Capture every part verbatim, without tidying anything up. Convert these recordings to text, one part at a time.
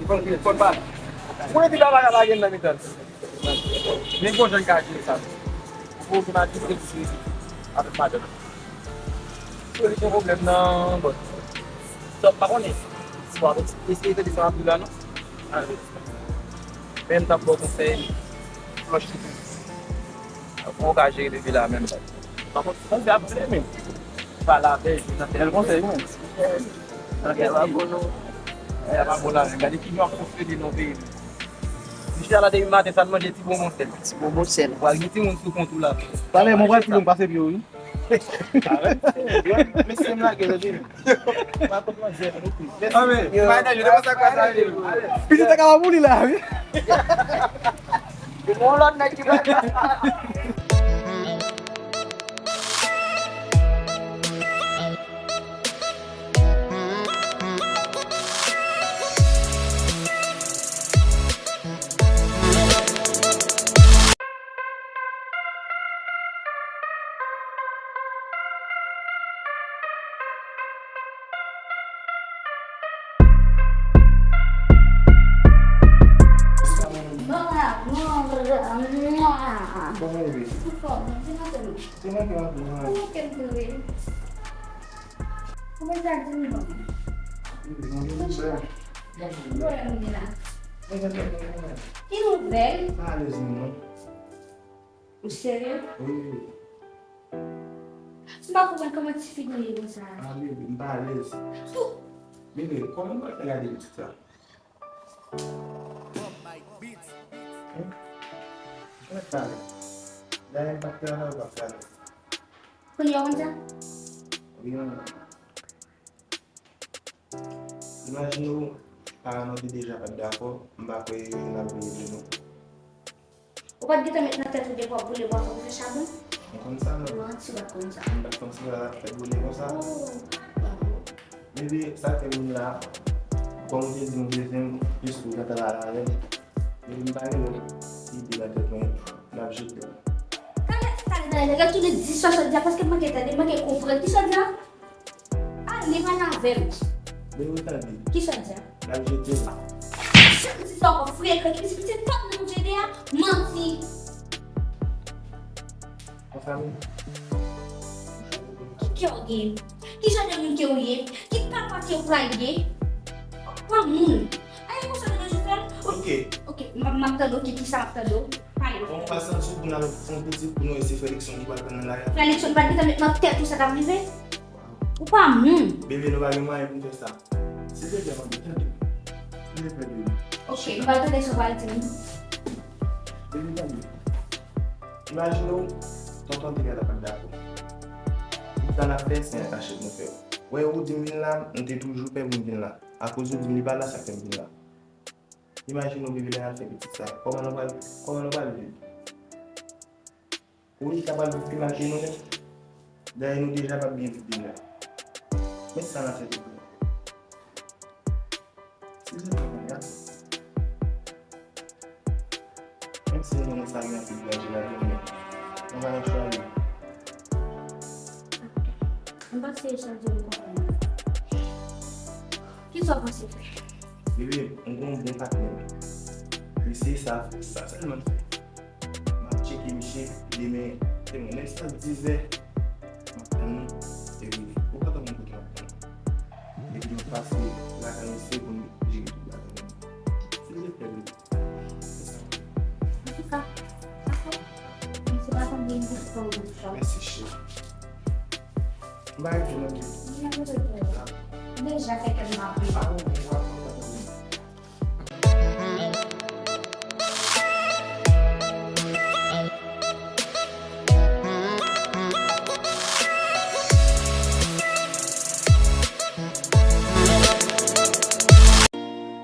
se fòn, fòn pa. Ou konnen ti bagay la pa gen nan mitan. Men bon jan ka jere sa. Ou gen maji, ou gen ti avèk madanm. Solisyon pwoblèm nan, bon. Sa pa konnen. Si w ap eseye tande sa m ap di la, non? Men m t ap ba w konsèy, flòch li tou. Pou w ka jere depi la menm. Pa kont, konsèy ap vle, men. Pale avè l, nan tèl konsèy, men. Nan tèl pa bon, non. Nan tèl pa bon la, men. Gade ki jan ap fonksyone nan peyi. Misye la depi maten, sa l manje ti bonbon sèl. Ti bonbon sèl. Ou al gen timoun sou kont ou la. Talè, mwen pral pi long pase pye w, wi. Mesye m lage, tande. Mwen konn manzè, rete. Ah, men, madanm, yo te konsa kwa sa, ale. Pitit ta ka pa mouri la, wi. Yon lòt nèg ki pral. Kòman w ye? Anfòm, di m anfòm. Ou manke m anpil, wi. Ou manke m anpil, wi. Ou mèt di m non. Ki nouvèl? Ki nouvèl? Pa alèz non. Ou serye? Wi, wi. M pa konprann kòman ti fi nou ye konsa. A, bebe, m pa alèz. Bebe, kòman nou pral fè gade pitit sa? Hein? Mwen pale. Dayè m pa t travay, ou pa t travay. Kounye a w konn sa? Wi, non. Imajine w, paran nou te deja pa t dakò, m pa kwè n ap vini di nou. Ou pa t gentan met nan tèt ou depi w ap boule bwa fòk ou fè chabon? M konn sa, non. Manti, ou pa t konn sa. M pa t konn si w ap fè boule konsa. Oh, pardon. Bebe, sa k fè m vin la, kòm ou te di m w vle fè m, plis ou gentan pale avè m. Bebe, m pa gen lòt ide nan tèt mwen, n ap jete l. Talè, talè, talè, talè, gade tounen di sa w di a, paske m manke tande, m manke konprann. Kisa w di a? Ale, pale avè m. Bebe, tande. Kisa w di a? N ap jete l. Jan m di sa w frekan, ki pitit, pitit pa t nan jete a? Manti. Konsa menm. Ki kè w gen? Ki jan de moun ke w ye? Ki papa ke w pral ye? Ou pa moun. Ay, konsa w te jis fè l? Ok. Ok, m ap, m ap tande w, ok, kisa m ap tande w? Pale. Bon, ou pa santi pou n al fè yon pitit pou nou eseye fè leksyon ki pral pran nan lari a? Fè leksyon, pa t gentan met nan tèt ou sa k ap rive? Ou pa moun. Bebe, nou pa gen mwayen pou n fè sa. Silvouplè, manmi, tande. Silvouplè, bebe. Ok, m pral tande sa w pral di m. Bebe, tande. Imajine w, tonton te gentan pa t dakò. Tout sa n ap fè, se an kachèt nou fè l. Wè, ou di m vin la, m te toujou pè pou m vin la. Akoz ou di m li pa la, sa k fè m vin la. Imajine w, bebe, lè n al fè pitit sa. Kòman nou pral, kòman nou pral viv? Wi, sa pral viv pi mal ke nou menm. Dayè, nou deja p ap byen viv deja. Men sa n ap fè tou. Si se pa konn gade. Menm si nou konnen sa gen anpil danje ladan l, men nou pa gen chwa, wi. M panse chanje m konprann. Kisa w panse fè? Bebe, m gen yon bon patnè. Li se sa, sa sèlman l fè. M ap tcheke misye demen, demen, nèg sa dizè, m ap tann li, epi ou pa tann mwen kote m ap tann. Epi m pase lakay misye pou m jere tout bagay. Silvouplè, bebe. Se sa. Antouka, dakò. Misye pa konn vin jis pou ou. Mèsi, cheri. M pa rete non, bebe. Deja fè kè m mal. Ah, wi, wi, wi.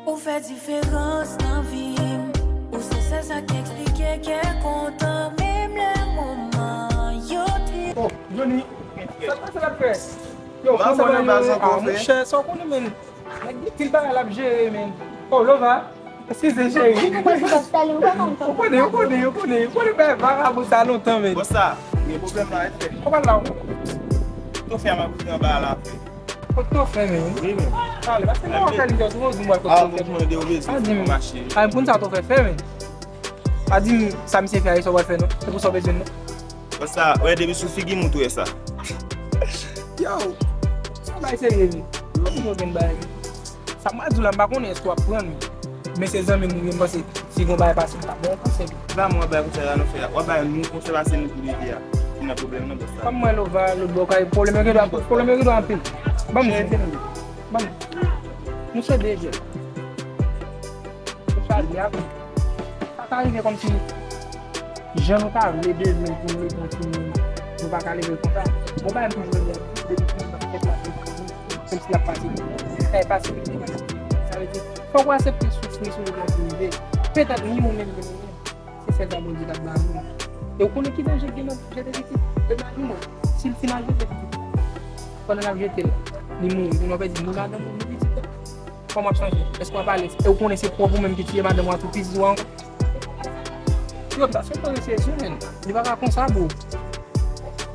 Ou fè diferans nan vi m. Ou se sèl sa k eksplike kè kontan, menm lè moman yo tris. Oh, Johnny. Sa k pase l ap fè? Yo, kòman sa va, Johnny? Ah, monchè, sa w konnen, menn. Nèg gen pil bagay l ap jere, menn. Oh, Lova. Eskize, cheri. Ou konnen, ou konnen, ou konnen, ou konnen bagay vakabon sa lontan, menn. Bon, sa, gen pwoblèm la, e fè. Ou pral la, ou. Tofen an, m ap anba la, frè. Kot tofen, menn? Wi, menn. Ale, paske mwen fè li, yo, tout moun di mwen kot tofen. Ah, bon, mwen de ou bezwen, mache. Ah, m konn sa tofen fè, menn. Pa di m sa misye fè a, e sa w pral fè, non. Se pou sa w bezwen, non. Bon, sa, wè, depi sou figi m, ou tou wè sa. Yo, sa bay serye, wi. Ou gen bagay. Sa m a di w la, m pa konnen èske w ap pran l, men se zanmi m ou ye, m panse si gon bagay pase m ta ba w konsèy. Ba mwen bay konsèy la, nou fè a. W ap bay nou konsèy pase nou tou de a. Ki nan pwoblèm nan, bòs la. Kòm mwen, Lova, lòt bò kay, pwoblèm yo gen dwa, pwoblèm yo gen dwa anpil. Ban m di. Ban m di. Nou se de jèn. Se sa l ye a. Sa ka rive kòmsi jan nou ta vle bezwen pou nou leve yon timoun, nou pa ka leve l konsa. Bon, bagay m toujou di, depi timoun nan fèt la, se kòmsi l ap pase. Sa e pase. Sa vle di, fòk ou aksepte soufri sou yon moun ki rive. Petèt ni ou menm, ni ou menm. Se Sèl sa Bondye ka ba nou. E ou konnen ki danje k gen nan jete pitit? Imajine w, si l fin al jete pitit, pandan l ap jete l, li mouri, ou nan pèdi ni madanm ou ni pitit ou. Kòman w ap chanje? Èske w ap alèz? E ou konnen se pwòp ou menm ki tiye madanm ou a tou pitit ou a ankò? Yo, sa se pran se zen. Li pa ka konsa, bro.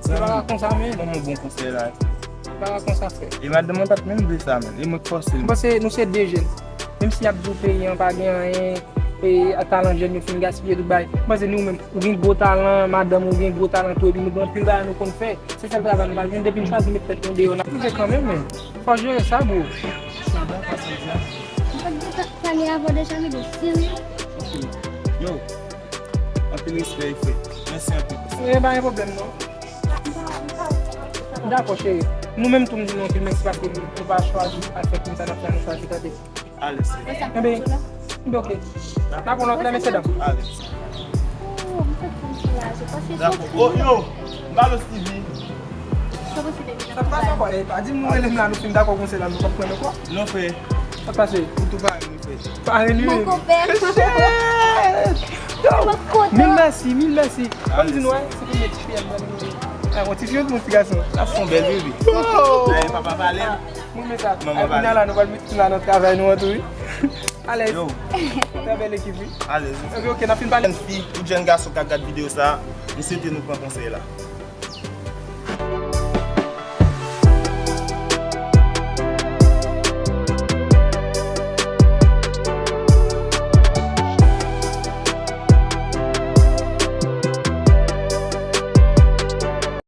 Li pa ka konsa, men. Ban m yon bon konsèy la. Li pa ka konsa, frè. E madanm mwen pa t menm vle sa, men. E mwen k fòse l. M panse nou se de jèn. Menm si y ap di w peyi an pa gen anyen, e talan jèn yo fin gaspiye tout bagay. M panse nou menm, ou gen gwo talan, madanm ou gen gwo talan tou, epi nou gen anpil bagay nou konn fè. Se sèl travay nou pa jwenn, depi n chwazi met tèt nou deyò, n ap rive kanmenm, men fò jere sa, bro. Pale avè w deja, men serye. Yo, anpil respè, frè. Mèsi anpil. E pa gen pwoblèm, non. Dakò, cheri. Nou menm tou, m di nou anpil mèsi paske nou pa chwazi al fè krim sa n ap fè, nou chwazi tande. Alèz. Enben, enben, ok. N ap wè lòt lè, mesye dam. Alèz. Oh, m fèk fin soulaje, paske dakò. Oh, yo, m pa lo Stevie. Sa k pase ankò? E pa di m nou rele m la, nou fin dakò konsa la, nou p ap pran ankò? Non, frè. Sa k pase? Ou tou pare, wi, frè. Pare, wi. Mon konpè. Shit! Yo, mil mèsi, mil mèsi. Kòm di nou, se premye tifi a m wè. Yon tifi, yon ti gason. Sa se yon bèl bebe. Oh! Ay, papa pale. Mwen men sa. Manman pale. Kounye a la, nou pral mete la nan travay nou an tou, wi. Alèz. Yo. Trè bèl ekip, wi. Alèz. Epi, ok, n ap fin pale. Jèn fi, tout jèn gason k ap gad videyo sa, m swete nou pran konsèy la.